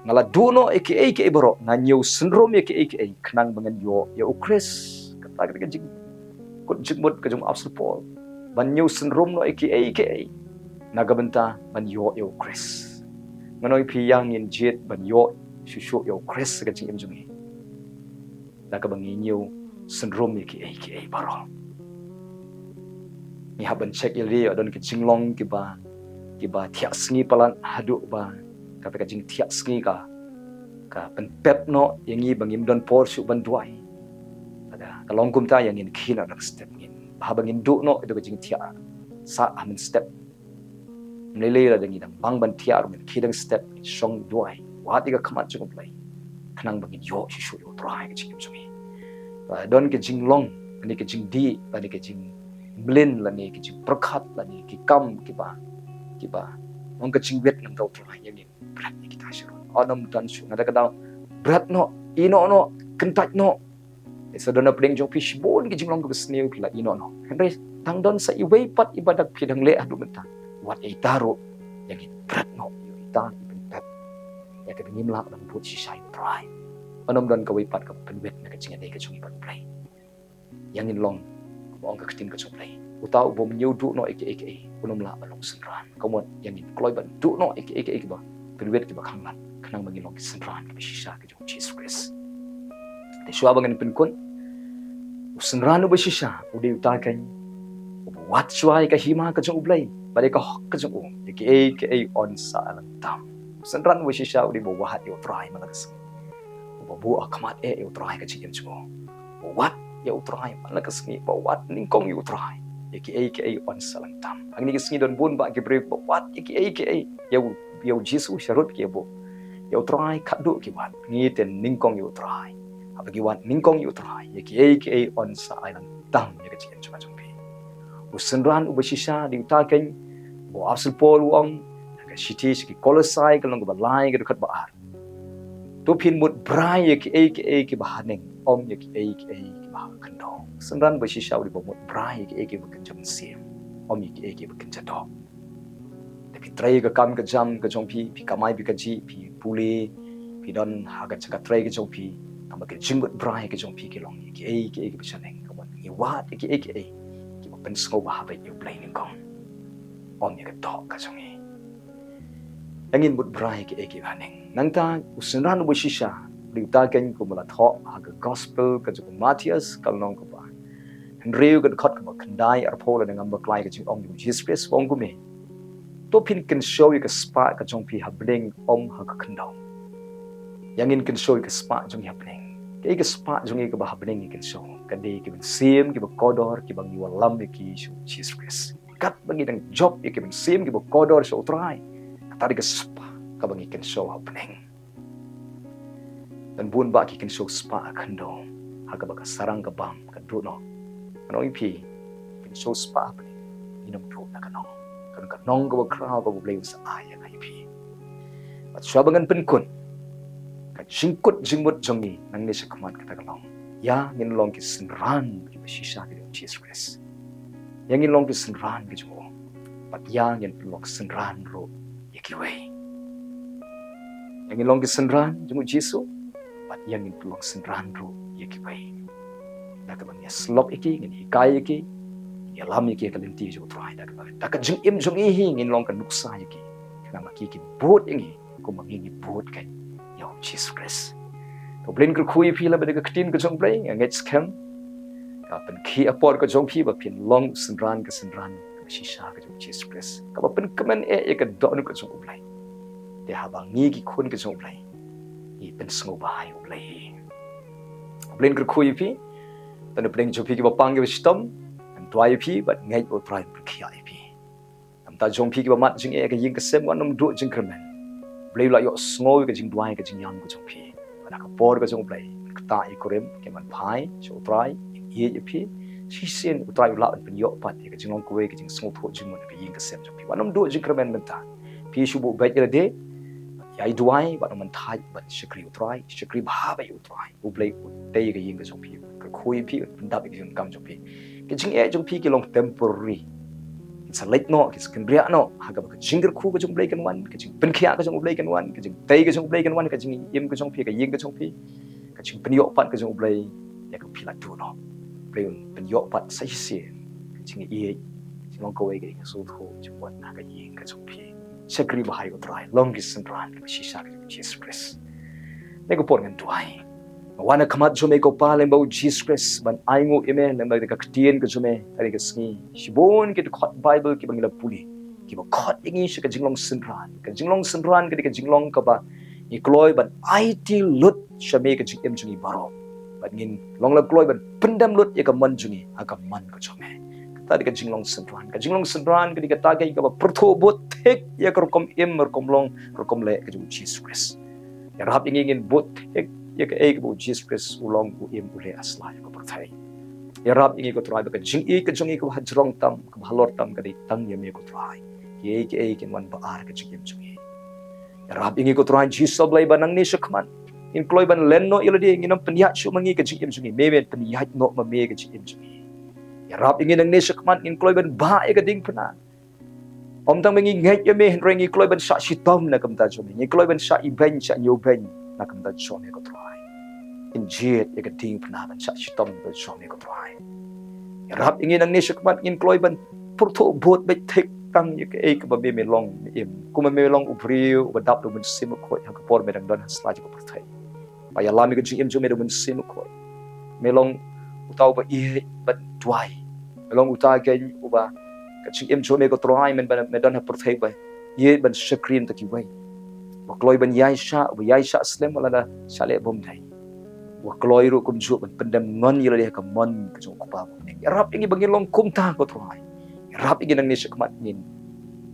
nga la duh noh ïa kiei kiei baroh, nga ñiew synrum ïa kiei kiei khnang ba ngan ïoh ïa U Khrist. Kata ka dei ka jingkut jingmut ka jong u Apostol Paul, ban ñiew synrum noh ïa kiei kiei na ka bynta ban ïoh ïa U Khrist. Ngan ong ïa phi, ïa ngin jied ban ïoh shuh shuh ïa U Khrist ha ka jingim jong ngi da kaba ngi ñiew synrum ïa kiei kiei baroh. Ngi hap ban check ïa lade, don ki jinglong kiba, kiba thiah sngi palat haduh ba kata ka jingthiah sngi ka, ka pynpep noh ïa ngi ba ngim don por shuh ban duwai. Lada ka long kumta, ïa ngin khie noh dang step, ngin, haba ngin duh noh ïa ka jingthiah sah ha mynstep. Ym lei lei lada ngi dang bang ban thiah ruh, ngin khie dang step, ngin shong duwai, wad ïa ka khmat jong U Blei. khnang ba ngin ïoh shisha ïa U Trai ha ka jingim jong ngi. Ba don ka jinglong, lane ka jingdih, lane ka jingmlien, lane ka jingpyrkhat, lane ki kam kiba, kiba long ka jingwit na ka bynta U Trai, ïa ngin bret ïa kita sharum. Ym don shuh, nga da ka daw bret noh, ïehnoh noh, kyntait noh. Sa don na pdeng jong phi shibun ki jinglong kiba sniew, phi la ïehnoh noh. Hynrei tang don sa iwei pat iba dak phi dang leh haduh mynta. Wat ïa ita ruh, ïa ngin bret noh ïa ita, ïa ngin bret. Ïa kaba ngim lah ban bud shisha ïa U Trai. Ym don kawei pat kaba pynwit na ka jingïadei ka jong ngi bad U Blei. Ïa ngin long, kumba ong ka ktien ka jong U Blei, uta uba ym ñiew duh noh ïa kiei kiei, um lah ban long synran. Kumno ïa ngin kloi ban duh noh ïa kiei kiei kiba pynwit, kiba khanglad, khnang ba ngin long ki synran kiba shisha ki jong U Jisu Khrist. Te shuwa ba ngan pynkut, u synran uba shisha u dei uta kein uba wad shuwa ïa ka hima ka jong U Blei bad ïa ka hok ka jong u, ïa kiei kiei yn sa ailad tam. U synran uba shisha u dei uba wad ïa U Trai man la ka sngi, uba buh ha khmat eh ïa U Trai ha ka jingim jong u, uba wad ïa U Trai man la ka sngi, uba wad nyngkong ïa U Trai, ïa kiei kiei yn sa ailad tam. Hangne ka sngi don bun bah ki briew ba wad ïa kiei kiei, ïa u, ïa U Jisu sharud ki ïa buh, ïa U Trai khadduh ki wad. Ngi te nyngkong ïa U Trai. Haba ngi wad nyngkong ïa U Trai, ïa kiei kiei yn sa ailad tam ïa ka jingim jong nga jong phi. U synran uba shisha u dei uta kein uba u apostol Paul u ong ha ka shithi sha ki Kolosai ka lynnong kaba lai ka dkhot ba ar: To phin mut brai ïa kiei kiei kiba ha neng, ym ïa kiei kiei kiba ha khyndew. U synran uba shisha u dei uba mut brai ïa kiei kiei ba kynja mynsiem, ym ïa kiei kiei ba kynja doh. Te phi trei ka kam ka jam ka jong phi, phi kamai phi kajih, phi pule, phi don ha ka jaka trei ka jong phi, tangba ka jingmut brai ka jong phi ka long ïa kiei kiei kiba sha neng. Kumno ngi wad ïa kiei kiei kiba pynsngewbha beit ïa U Blei nyngkong, ym ïa ka doh ka jong ngi. Ïa ngin mut brai ïa kiei kiei ba ha neng. Nangta u synran uba shisha u dei uta kein kumba la thoh ha ka gospel ka jong u Mathaios ka lynnong kaba hynriew ka dkhot kaba khyndai arphew, lada ngam bakla ïa ka jingong jong U Jisu Khrist, u ong kumne: To phin kynshew ïa ka spah ka jong phi ha bneng, ym ha ka khyndew. Ïa ngin kynshew ïa ka spah jong ngi ha bneng. Kaei ka spah jong ngi kaba ha bneng ngin kynshew? Ka dei ki mynsiem kiba kordor kiba ngi wallam ïa ki sha U Jisu Khrist. Katba ngi dang jop ïa ki mynsiem kiba kordor sha U Trai, kata dei ka spah kaba ngi kynshew ha bneng. Don bun bah ki kynshew spah ha khyndew, ha kaba ka sarang ka bam ka duh noh. Ngan ong ïa phi, kynshew spah ha bneng ngin ym duh na ka nong. Ka nong, ka nong kaba khraw kaba U Blei u sa ai ïa nga ïa phi. Bad shuwa ba ngan pynkut, ka jingkut jingmut jong ngi nangne shakhmat kata ka long, ïa ngin long ki synran kiba shisha ki jong U Jisu Khrist. Ïa ngin long ki synran ki jong u, bad ïa ngin pynlong synran ruh ïa kiwei. Ïa ngin long ki synran jong U Jisu, bad ïa ngin pynlong synran ruh ïa kiwei. Da kaba ngin ïasyllok ïa ki, ngin hikai ïa ki, ngin ïalam ïa ki ha ka lynti jong U Trai, da kaba da ka jingim jong ngi hi ngin long ka nuksa ïa ki, khnang ba ki kin bud ïa ngi kumba ngi ngi bud kein ïa U Jisu Khrist. Te U Blei un kyrkhu ïa phi lem bad ka ktien ka jong U Blei. Nga ngeit skhem ka pynkhih ka por ka jong phi ba phin long u synran ka synran kaba shisha ka jong U Jisu Khrist, kaba pynkmen eh ïa ka dohnud ka jong U Blei. Te haba ngi ki khun ka jong U Blei, ngi pynsngewbha ïa U Blei. U Blei un kyrkhu ïa phi. Te na pdeng jong phi kiba pang kiba shitom, ngan duwai ïa phi bad ngeit ba U Trai un pynkhiah ïa phi. Namar ta jong phi kiba mad jingeh ha ka ïing ka sem, wat nym duh jingkyrmen. U Blei u la ïohsngew ïa ka jingduwai ka jingïam ka jong phi. Bad ha ka por ka jong U Blei, ktah ïa ki kurim kin wan phai sha U Trai, kin ïeit ïa phi. Shisien U Trai u lah ban pynïoh pat ïa ka jinglong kawei ka jingsngewthuh jingmut ha ka ïing ka sem jong phi. Wat nym duh jingkyrmen mynta. Phi shu buh beit ïa lade, ïai duwai, wat nym thait ban shakri U Trai, shakri bha bha ïa U Trai. U Blei u tei ïa ka ïing ka jong phi, kyrkhu ïa phi, pyndap ïa ka jingdonkam jong phi. Ka jingeh jong phi ki long temporary. Kin sa leit noh, kin sa kynriah noh, ha kaba ka jingkyrkhu ka jong U Blei kan wan, ka jingpynkhiah ka jong U Blei kan wan, ka jingtei ka jong U Blei kan wan, ka jingim ka jong phi, ka ïing ka jong phi, ka jingpynïoh pat ka jong U Blei ïa kaba phi la duh noh. U Blei un pynïoh pat sa shisien ka jingïeit, jinglong kawei ka jingsngewthuh jingmut ha ka ïing ka jong phi. Shakri bha ïa U Trai, long ki synran kiba shisha ka jong U Jisu Khrist. Kane ka por ngan duwai. Nga wan ha khmat jong me ko Pa, lyngba U Jisu Khrist, ban ainguh ïa me lyngba ka ktien ka jong me ha kane ka sngi. Shibun ki dkhot Baibl kiba ngi la pule, kiba khot ïa ngi sha ka jinglong synran. Ka jinglong synran ka dei ka jinglong kaba ngi kloi ban aiti lut sha me ka jingim jong ngi baroh. Bad ngin long la kloi ban pyndem lut ïa ka mon jong ngi ha ka mon ka jong me. Kata dei ka jinglong synran. Ka jinglong synran ka dei kata ka, kaba pyrthuh bud thik ïa ka rukom im, rukom long, rukom leh ka jong U Jisu Khrist. Ïarap ïa ngi ngin bud thik ïa kaei kaba u Jisu Khrist u long u im u leh ha sla ïa ka pyrthei. Ïarap ïa ngi ko Trai ba ka jingïeit ka jong ngi kaba hajrong tam, kaba halor tam ka dei tang ïa me ko Trai. Kiei kiei kin wan ba ar ka jingim jong ngi. Ïarap ïa ngi ko Trai Jisu Blei ba nangne shakhmat ngin kloi ban len noh ïa lade, ngin ym pynïaid shuh ma ngi ka jingim jong ngi, me men pynïaid noh ma me ka jingim jong ngi. Ïarap ïa ngi nangne shakhmat ngin kloi ban bah ïa ka diengphna. Ym tang ba ngi ngeit ïa me hynrei ngi kloi ban shah shitom na ka bynta jong me, ngi kloi ban shah ibeiñ shah ñiewbeiñ na ka bynta jong me ko Trai. Ngin jied ïa ka diengphna ban shah shitom na ka bynta jong me ko Trai. Ïarap ïa ngi nangne shakhmat ngin kloi ban pyrthuh bud beit thik tang ïa kaei kaba me me long me im, kumba me long u briew uba dap da u Mynsiem Bakhuid ha ka por me dang don ha sla jong ka pyrthei. Ba ïalam ïa ka jingim jong me da u Mynsiem Bakhuid. Me long uta uba ïeit bad duwai. Me long uta keiñ uba ka jingim jong me ko Trai, men ban me don ha pyrthei ba ïeit ban shakri na kiwei. Ba kloi ban ïaishah, ba ïaishah slem lada shah leh bymdei. Ba kloi ruh kumjuh ban pyndem mon ïa lade ha ka mon ka jong u Kpa ba ha bneng. Ïarap ïa ngi ba ngin long kumta ko Trai. Ïarap ïa ngi nangne shakhmat ngin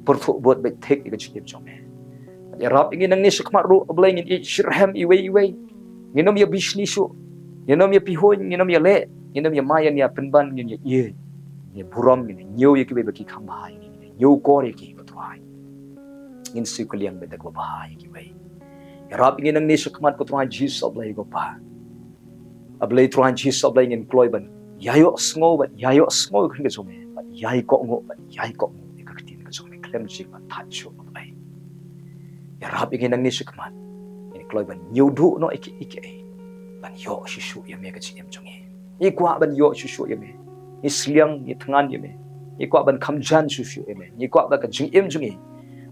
pyrthuh bud beit thik ïa ka jingim jong me. Ïarap ïa ngi nangne shakhmat ruh, A Blei, ngin ïeit shitrhem iwei iwei. Ngin ym ïa bishni shuh. Ngin ym ïa pihuiñ, ngin ym ïa leh, ngin ym ïa maian ïa pynban, ngin ïa ïeit. Ngin ïa burom, ngin ïa ñiew ïa kiwei ba ki kham bha ïa ngi, ngin ïa ñiewkor ïa ki ko Trai. Ngin siew kylliang beit da kaba bha ïa kiwei. Ïarap ïa ngi nangne shakhmat ko Trai Jisu Blei ko Pa. A Blei Trai Jisu Blei ngin kloi ban ïa ïohsngew bad ïa ïohsngew ïa ka ktien ka jong me, bad ïa ïa kohnguh bad ïa ïa kohnguh ïa ka ktien ka jong me khlem jingmyntoi shuh, A Blei. Ïarap ïa ngi nangne shakhmat ngin kloi ban ñiewduh noh ïa ki, ïa ki, ban ïoh shuh shuh ïa me ka jingim jong ngi. Ngi kwah ban ïoh shuh shuh ïa me. Ngi sliang, ngi thngan ïa me. Ngi kwah ban kham jan shuh shuh ïa me. Ngi kwah ba ka jingim jong ngi,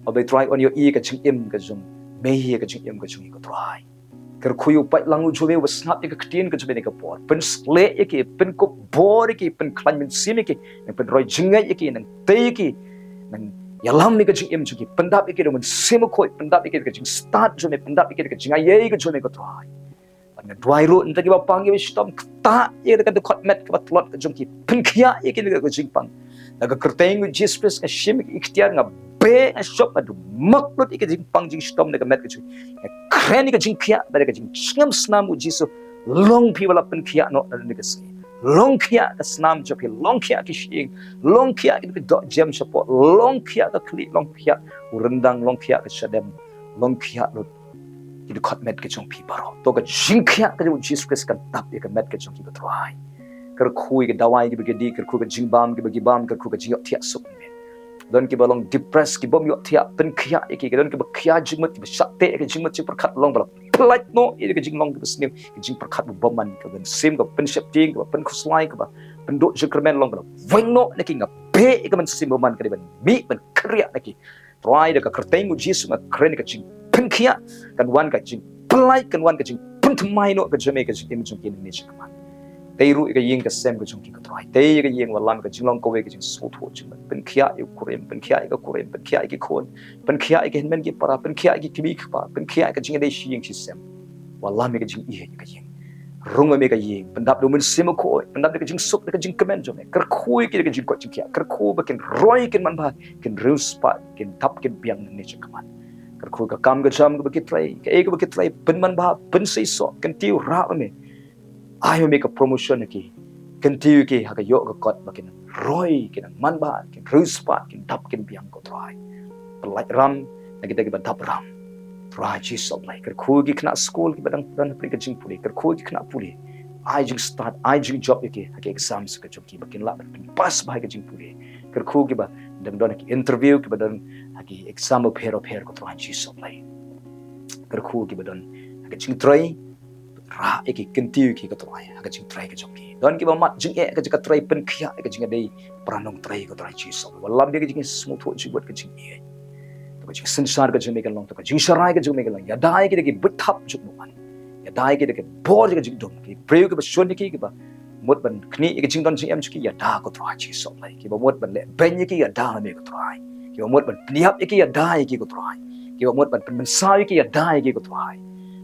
A Blei Trai, yn ïohi ïa ka jingim ka jong me, ïa ka jingim ka jong ngi ko Trai. Kyrkhu ïa u paidlang u jong me uba sngap ïa ka ktien ka jong me ha kane ka por. Pynsleh ïa ki, pynkup bor ïa ki, pynkhlaiñ mynsiem ïa ki, nang pynroi jingngeit ïa ki, nang tei ïa ki, nang ïalam ïa ka jingim jong ki, pyndap ïa ki da u Mynsiem Bakhuid, pyndap ïa ki da ka jingstad jong me, pyndap ïa ki da ka jingaiei ka jong me ko Trai. Bad nga duwai ruh na kita kiba pang ïa u shitom, ktah ïa ka dkhot met kaba tlot ka jong ki, pynkhiah ïa ki na ka jingpang. Na ka kyrteng u Jisu Khrist nga shim ïa ka iktiar, nga beh, nga shop, nga duh mok lut ïa ka jingpang jingshitom na ka met ka jong ki. Nga kren ïa ka jingkhiah bad ïa ka jingsngewsynei, u Jisu. Long phi ba la pynkhiah noh na ka sngi. Long khiah ka snam jong phi, long khiah ki shyieng, long khiah ki dohjem shapoh, long khiah ka khlieh, long khiah u ryndang, long khiah ka shadem, long khiah lut ki dkhot met ka jong phi baroh. To ka jingkhiah ka jong u Jisu Khrist kan tap ïa ka met ka jong ki ko Trai. Kyrkhu ïa ka dawai kiba ki die, kyrkhu ka jingbam kiba ki bam, kyrkhu ka jingïohthiah suk. Don kiba long depressed, ki bym ïohthiah, pynkhiah ïa ki. Don kiba khia jingmut, kiba shah teh ïa ka jingmut jingpyrkhat, long ba la pyllait noh ïa ka jinglong kaba sniew, ka jingpyrkhat ba bymman, kaba mynsiem kaba pynsheptieng, kaba pynkhuslai, kaba pynduh jingkyrmen, long ba la weng noh na ki. Nga beh ïa ka mynsiem bymman ka dei ban mih ban kyrïah na ki. Trai, da ka kyrteng u Jisu nga kren ka jingpynkhiah kan wan, ka jingpyllait kan wan, ka jingpynthymmai noh ka jong me ka jingim jong ki nangne shakhmat. Tei ruh ïa ka ïing ka sem ka jong ki ko Trai. Tei ïa ka ïing, wallam ka jinglong kawei ka jingsngewthuh jingmut. Pynkhiah ïa u kurim, pynkhiah ïa ka kurim, pynkhiah ïa ki khun, pynkhiah ïa ki hynmen ki para, pynkhiah ïa ki kmie ki kpa, pynkhiah ïa ka jingïadei sha ïing sha sem. Wallam ïa ka jingïeit ïa ka ïing. Rung ïa me ka ïing, pyndap da u Mynsiem Bakhuid, pyndap da ka jingsuk, da ka jingkmen jong me. Kyrkhu ïa ki da ka jingkoit jingkhiah, kyrkhu ba kin roi, kin manbha, kin riewspah, kin dap, kin biang nangne shakhmat. Kyrkhu ka kam ka jam kaba ki trei, kaei kaba ki trei, pynmanbha, pynseisoh, kyntiew, rah ma me. Ai ma me ka promotion ha ki. Kyntiew ïa ki ha ka ïoh ka kot ba kin roi, kin manbha, kin riewspah, kin dap, kin biang ko Trai. Pyllait ram na kita kiba dap ram. Trai Jisu Blei, kyrkhu ïa ki khynnah skul kiba dang don hapdeng ka jingpule, kyrkhu ïa ki khynnah pule. Ai jingstad, ai jingjop ïa ki ha ki exams ka jong ki ba kin lah ban pynpass bha ha ka jingpule. Kyrkhu kiba dang don ha ki interview, kiba don ha ki exam bapher bapher ko Trai Jisu Blei. Kyrkhu kiba don ha ka jingtrei, rah ïa ki, kyntiew ïa ki ko Trai ha ka jingtrei ka jong ki. Don kiba mad jingeh ha ka jingtrei, pynkhiah ïa ka jingïadei para nongtrei ko Trai Jisu. Wallam ïa ka jingsngewthuh jingmut, ka jingïeit. To ka jingsynshar ka jong me kan long, to ka jingsharai ka jong me kan long. Ïada ïa ki da ki buit thap jong u man. Ïada ïa ki da ki bor ïa ka jingdum. Ki briew kiba shun ïa ki, kiba mut ban knieh ïa ka jingdon jingem jong ki, ïada ko Trai Jisu Blei. Kiba mut ban leh beiñ ïa ki, ïada me ko Trai. Kiba mut ban pynïap ïa ki, ïada ïa ki ko Trai. Kiba mut ban pynmynsaw ïa ki, ïada ïa ki ko Trai.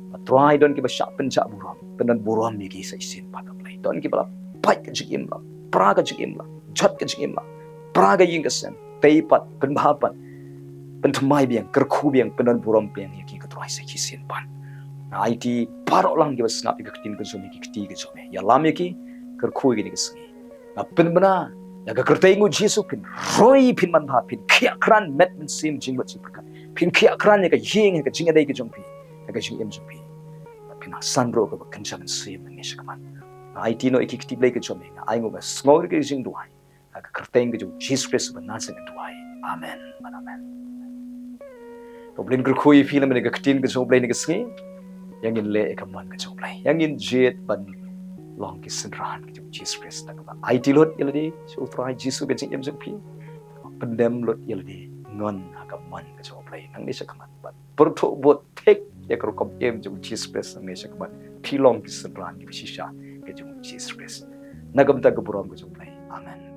Ba Trai, don kiba shah pynjah burom, pyndon burom ïa ki sa shisien pat, A Blei. Don kiba la pait ka jingim, la pra ka jingim, la jot ka jingim, la pra ka ïing ka sem. Tei pat, pynbha pat, pynthymmai biang, kyrkhu biang, pyndon burom biang ïa ki ko Trai sa shisien pat. Nga aiti baroh lang kiba sngap ïa ka ktien ka jong me, ki kti ka jong me. Ïalam ïa ki, kyrkhu ïa kine ki sngi. Nga pynbna ïa ka kyrteng u Jisu, phin roi, phin manbha, phin khiah krat met mynsiem jingmut jingpyrkhat. Phin khiah krat ïa ka ïing, ïa ka jingïadei ka jong phi, ïa ka jingim jong phi. Phin nang san ruh kaba kynja mynsiem nangne shakhmat. Nga aiti noh ïa ki kti Blei ka jong me, nga ai nguh, nga sngew ïa ka jingduwai. Ha ka kyrteng ka jong u Jisu Khrist ba ngan sngewduwai. Amen. Amen. Amen. Ka Blei un kyrkhu ïa phi lem bad ka ktien ka jong u Blei ha kane ka sngi. Ïa ngin leh ïa ka mon ka jong u Blei. Ïa ngin jied ban long ki synran ka jong u Jisu Khrist. Nangta aiti lut ïa lade sha u Trai Jisu ha ka jingim jong phi. Pyndem lut ïa lade ngan ha ka mon ka jong u Blei. Nangne shakhmat bad pyrthuh bud thik ïa ka rukom im jong u Jisu Khrist nangne shakhmat. Phi long ki synran kiba shisha ka jong u Jisu Khrist. Na ka bynta ka burom ka jong u Blei. Amen.